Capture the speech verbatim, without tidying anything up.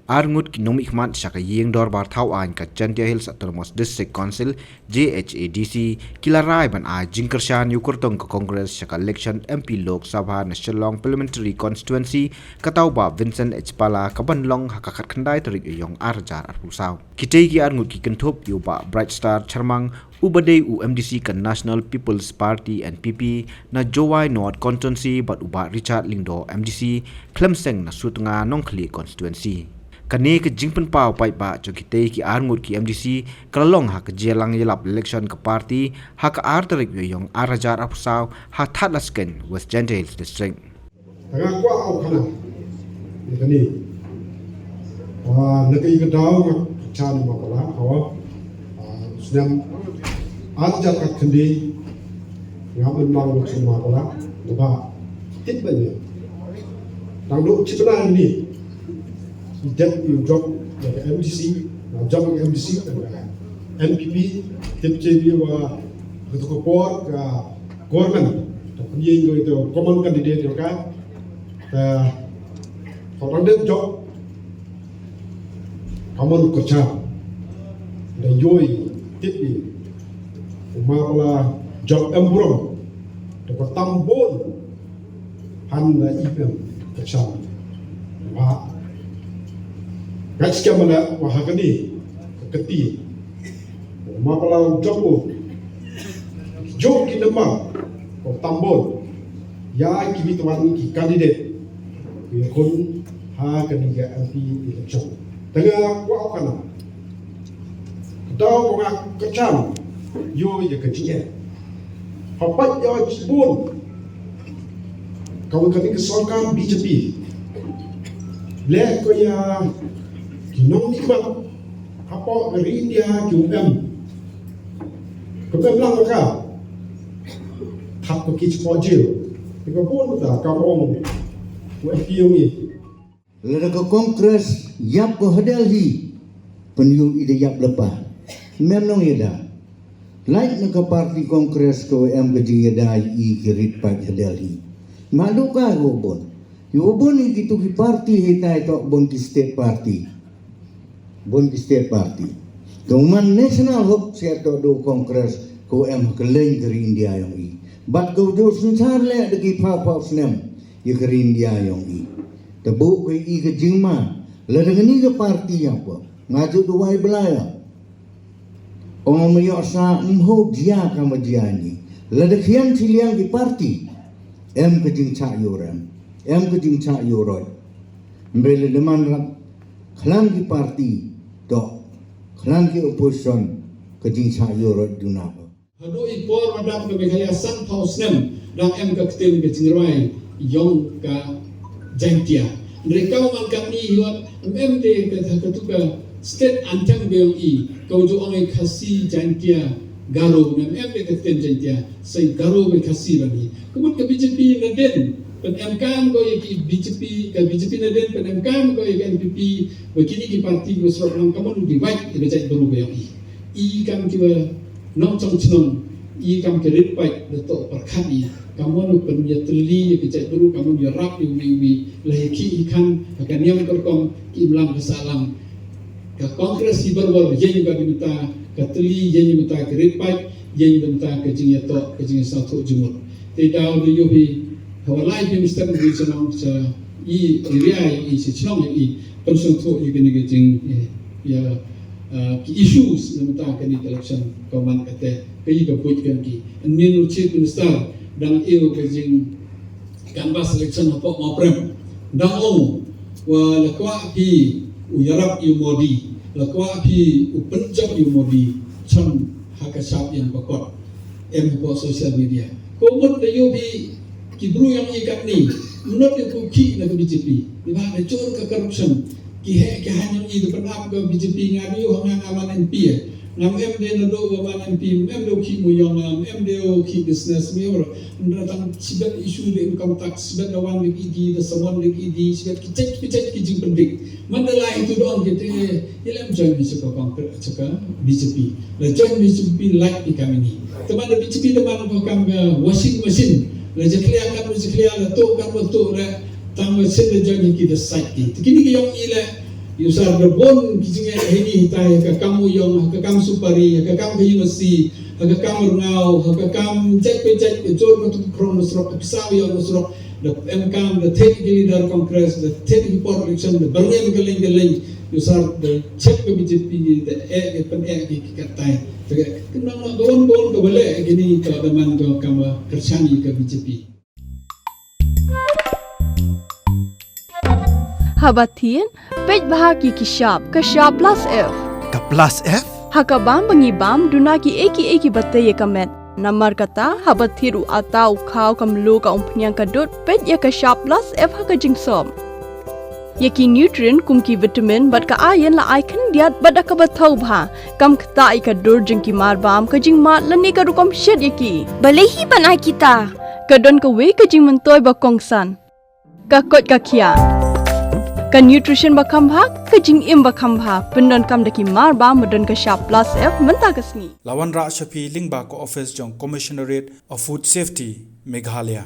Ar ngut ki nongmihkhmat sha ka Ïing Dorbar Thaw Aiñ ka Jaintia Hills Autonomous District Council, J H A D C, ki la rai ban ai jingkyrshan ya u kyrtong ka Congress sha ka election M P Lok Sabha na Shillong Parliamentary Constituency, ka tau Bah Vincent H Pala, ka ban long ha ka khatkhyndai tarik u Ïong ar hajar arphew saw. Kitei ki ar ngut ki kynthup ya u Bah Brightstar Charmang, u ba dei u M D C ka National People's Party, N P P, na Jowai North Constituency, bad u Bah Richard Lyngdoh, M D C, Khlem Seng na Sutnga Nongkhlieh Constituency. Kane ka jingpynpaw paidbah jong kitei ki ar ngut ki M D C ka la long ha ka jingïalang ïalap election ka party ha ka ar tarik u Ïong ar hajar arphew saw ha Thadlaskein, West Jaintia Hills District. Tang nga kwah u khana. Ni kani. Ah, na ka i ka daw nga chan ma pala, hawa. Ah, snem ar hajar khatkhyndai, nga mynlang ma pala, naba tip ba ni. Tang du chipna ni. I dep i u jop ya ka M D C, na jop ya ka M D C, ya ka N P P, tip che bi wa ka tu ka por ka government, ta pynïeng ko ito common candidate ya ka, ta ko dang dep jop, common ko cha, da yoi, tip i, u ma pala jop em burom, ta ko tam bun, han da i pem ka cham. Wa ka chikam la wa ha kani ka kati. Ma pala u jop u. Jop ki nama ko tam bun. Ya ki bitwan ki candidate. Ki khun ha kani ka M P election. Tang nga kwah u khana. Daw ko nga ka cham, yo ya ka jingeh. Hapoh ya chibun. Ka wa kani ka sorkar B J P. Le ko ya ki nongmihkhmat. Hapoh ka ri India ki u em. Ko em lang ka. Thap ko ki chapoh jail. Ko bun ta ka ong. Wa ki ong i. Lada ka Congress yap ko ha Delhi, pynyoh i da yap lepa. Mem nong yada. Lait na ka party Congress ko em ka jingyada i ki rit paid ha Delhi. Ma du ka ko bun. Yo bun i ki tu ki party hi tai to bun ki state party. Bun ki state party. Ko man national hub siat to du Congress ko em ha ka leng ka ri India yong i. Bat ko jo synchar le da ki phaw phaw snem ya ka ri India yong i. Te bun ko i ka jingma, lada kani ka party ya ko. Nga ju duwai blai ya. Ong ma yoh sa mho jia ka ma jia ni. Lada khian chiliang ki party. Em ka jingchah yorem. Em ka jingchah yoroi. Mbe lada man rap. Khlan ki party. Dok. Khlan ki opposition. Ka jingchah yoroi duna ko. Hadooh i por wa dap ka Meghalaya san phaw snem, dang em ka ktien ka jingrwai yong ka Jaintia. Hynrei kaw man katni hi wat, em em de ka, ka tu ka state anthem ka yong i, kaw ju ong i Khasi Jaintia Garo, em em de ka ktien Jaintia, sa i Garo ka Khasi bani. Ka mut ka B J P nadien pynemkam ko ya ki B J P, ka B J P nadien pynemkam ko ya ka N P P, wa kini ki party ko srok lang ka mut u di wait ya ka jaitbru ka yong i. I kam ki wa nongchong chnong, i kam ki rit paid da toh pyrkhat i. Kam wa u pynïatylli ya ki jaitbru, kam wa u yarap ya u wi u wi. La ya ki i khan, ha ka niam ka rukom, ki imlang ka sahlang. Ka Congress i barwar, yeng ka di mynta ka tylli, yeng mynta ka rit paid, yeng mynta ka jingïatoh, ka jingïasawthuh jingmut. Te daw da yoh i, hawa lai ki minister ki chnong cha i area ya i, cha chnong ya i, pynsawthuh ya kini ki jing, eh, ya, ah, ki issues na mynta kani ka election ka man kate, ka i ka buit ka ki. Ynnin u Chief Minister dang ïoh ka jing canvass election hapoh Mawprem. Dang ong wa la kwah phi u yarap ya u Modi, la kwah phi u pynjop ya u Modi, chon ha ka shap yong ka kot. Em hapoh social media. Ko mut da yoh phi ki bru yong i katni, mut da ku khih na ka B J P. Ni ba da jur ka corruption. Ki heh ki han yong i da pynap ka B J P, nga da yoh nga nga man M P. Ngam em de na do wa man M P, em de u khih mu yong, ngam em de u khih business mu yong. Nda tang chibet issue de income tax, chibet da wan de ki di, da samon de ki di, chibet ki chek, ki chek ki jingpyndik. Man da lai tu don ki te, i lem join ni chaka kong, chaka B J P. La join B J P like i kam ini. Te man da B J P da man ko kam ka washing machine. La jakhlia kam, la jakhlia, la tu kam, la tu re. Tang machine la join ki da sait ki. Te kini ki yong i le, Yusar da bun ki jingeh heini hitai, ha ka kam u yong, ha ka kam supari, ha ka kam ka yung asi, ha ka kam rngaw, ha ka kam jait pa jait, ka jor ka tu krong na surok, ka pisa u yong na surok, da em kam, da thied ki leader Congress, da thied ki por election, da byrngem ka leng ka leng. Yusar da check ka B J P, da eh ka pyneh ki katai. Te ka kynang na don don ka bale kini ka da man ka kam ka kyrchan ka B J P. Haba thied, peit bha ki ki shap, ka shap plus F. Ka plus F? Ha ka bam ba ngi bam, duna ki e ki e ki ba tei ya ka met. Namar kata, haba thied u ata u khaw ka mlu ka umphniang ka dud, peit ya ka shap plus F ha ka jingsop. Ya ki nutrient kum ki vitamin bad ka iron la ai khyndiat bad da kaba thaw bha. Kam ktah ya ka dur jong ki mar bam, ka jingmad lane ka rukom shet ya ki. Balei hi ban ai kita? Ka don kawei ka jingmyntoi ba kongsan. Ka koit ka khiah. Ka nutrition ba kham bha, ka jingim ba kham bha. Pyndonkam da ki mar bam ba don ka shap plus F mynta ka sngi. La wanrah sha phi lyngba ka office jong Commissionerate of Food Safety, Meghalaya.